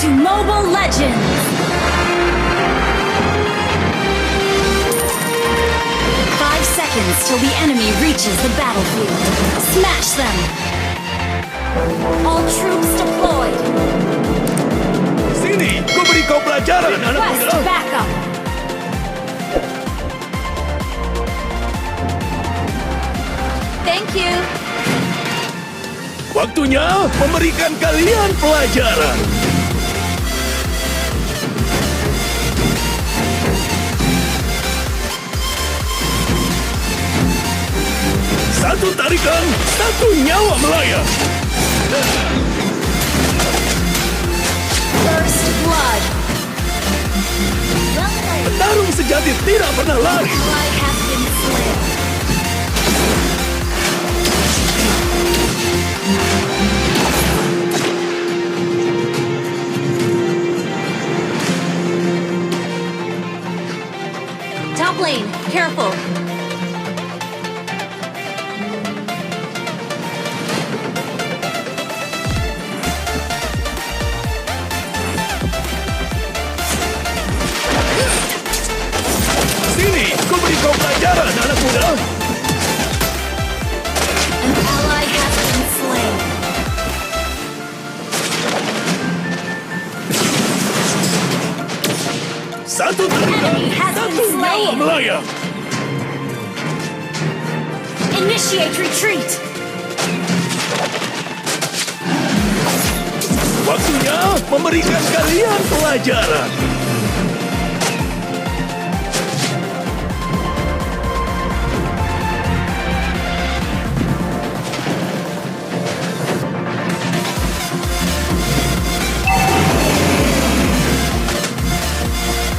to Mobile Legends! 5 seconds till the enemy reaches the battlefield. Smash them! All troops deployed! Sini, ku beri kau pelajaran, anak Request muda. backup! Thank you! Waktunya memberikan kalian pelajaran. Satu tarikan, satu nyawa melayang. First blood! Well played! Petarung sejati tidak pernah lari. Ally has been slain. Top lane, careful. Sini, ku beri kau pelajaran, anak muda. An ally has been slain. Satu tarikan, Enemy has satu been nyawa slain. melayang. Initiate retreat. Waktunya memberikan kalian pelajaran.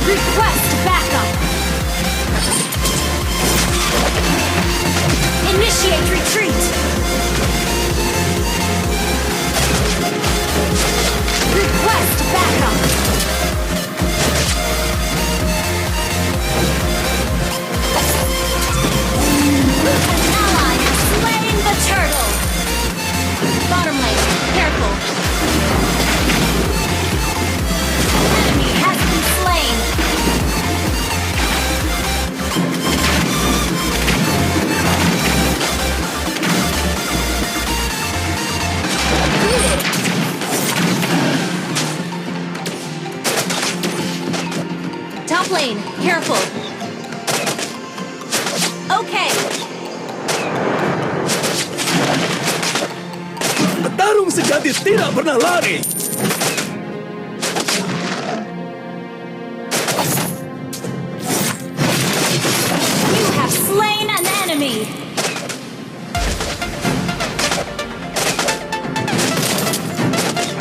Request backup. Initiate retreat. Request backup. An ally has slain the turtle. Bottom lane, careful. Enemy has been slain. Top lane, careful. Okay. Petarung sejati tidak pernah lari. You have slain an enemy.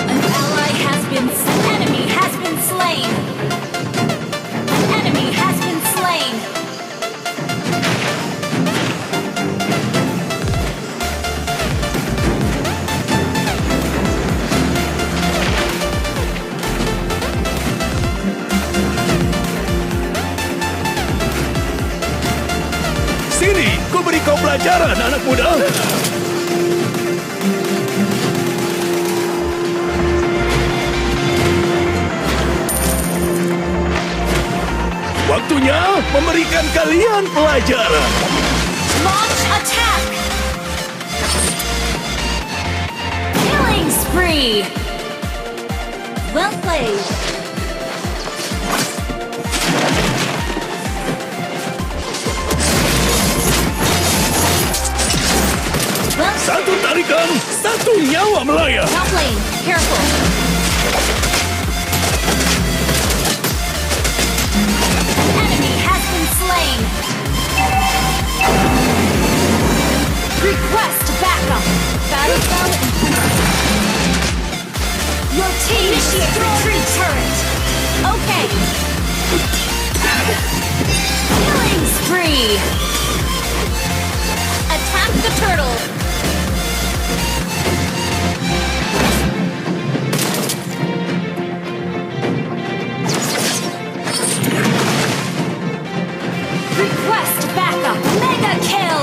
An ally has been enemy has been slain. An enemy has been slain. Sini, ku beri kau pelajaran, anak muda. Waktunya memberikan kalian pelajaran. Launch attack. Killing spree. Well played. Well Satu tarikan, satu nyawa melayang. top lane, careful. Enemy has been slain. Request backup. Battle cell. Your team initiate retreat turret. Okay. Killing spree. Attack the turtle. Request backup. Mega kill.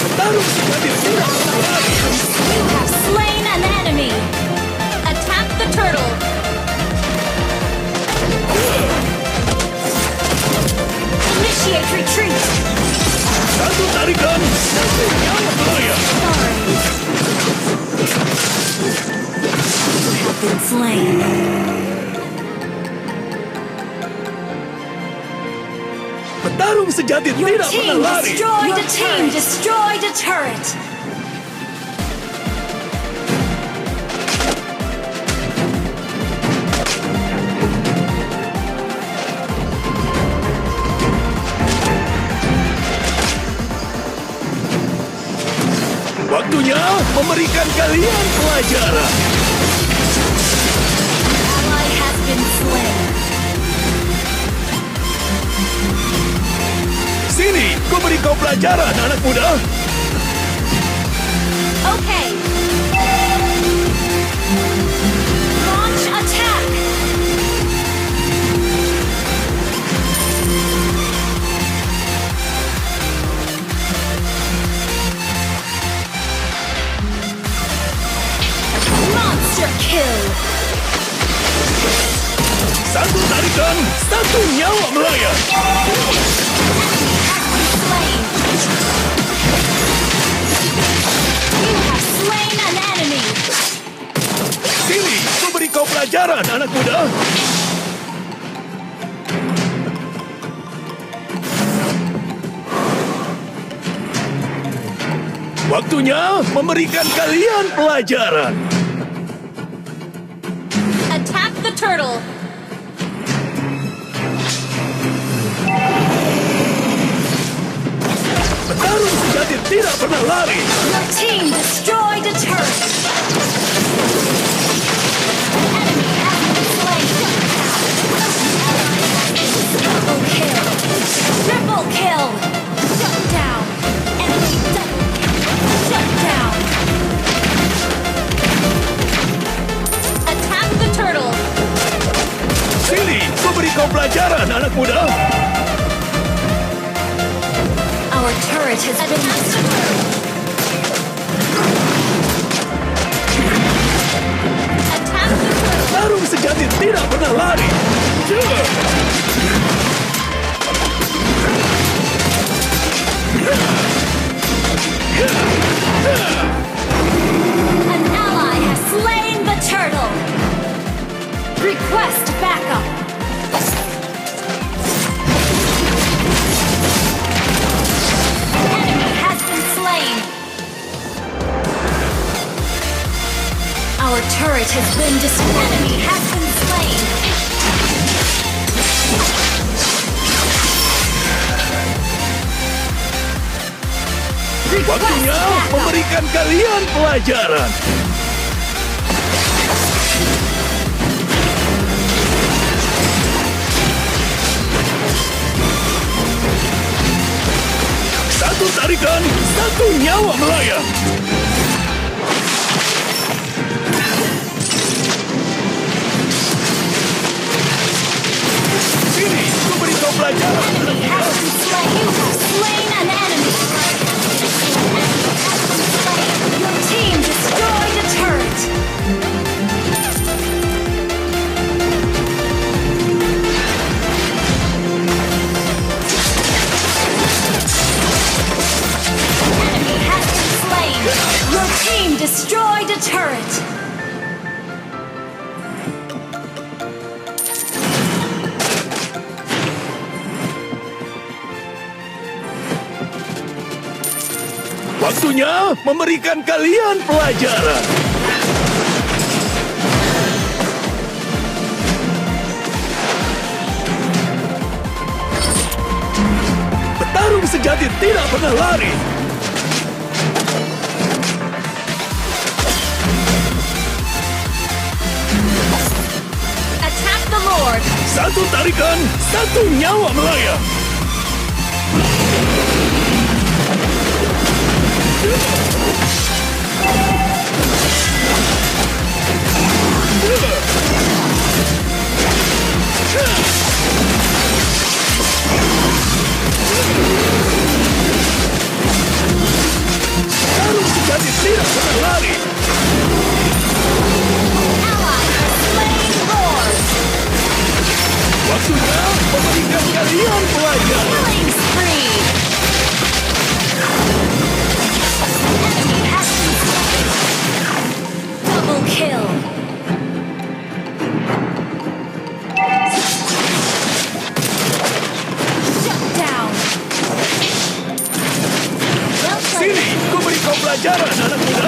Petarung sejati tidak pernah lari. You have slain an enemy. Initiate retreat. Satu tarikan, satu nyawa melayang. Sorry. Have been slain. Petarung sejati Your tidak pernah team lari. destroyed a turret. Waktunya memberikan kalian pelajaran. Ally has been slain. Sini, ku beri kau pelajaran, anak muda. Okay. Launch attack. Monster kill. Satu tarikan, satu nyawa melayang. Slain. You have slain an enemy. Sini, ku beri kau pelajaran, anak muda. Waktunya memberikan kalian pelajaran. Attack the turtle. Petarung sejati tidak pernah lari. Your team destroyed a turret. An enemy has been slain. Double kill. Triple kill. Shut down. Enemy double kill. Shut down. Attack the turtle. Sini, ku beri kau pelajaran, anak muda. Our turret has been destroyed. Attack the turtle. Petarung sejati tidak pernah lari. An ally has slain the turtle. Request backup. Enemy has been slain. Our turret has been destroyed. Enemy has been slain. Request Waktunya backup. memberikan kalian pelajaran. Satu tarikan, satu nyawa melayang. Sini, ku beri kau pelajaran. Enemy has been slain. You have slain an enemy. Your team destroyed a turret. Enemy has been slain. Your team destroyed a turret. Waktunya memberikan kalian pelajaran. Petarung sejati tidak pernah lari. Attack the Lord. Satu tarikan, satu nyawa melayang. Petarung sejati tidak pernah lari. Ally has slain Lord. Waktunya memberikan kalian pelajaran. Killing pelajaran anak muda.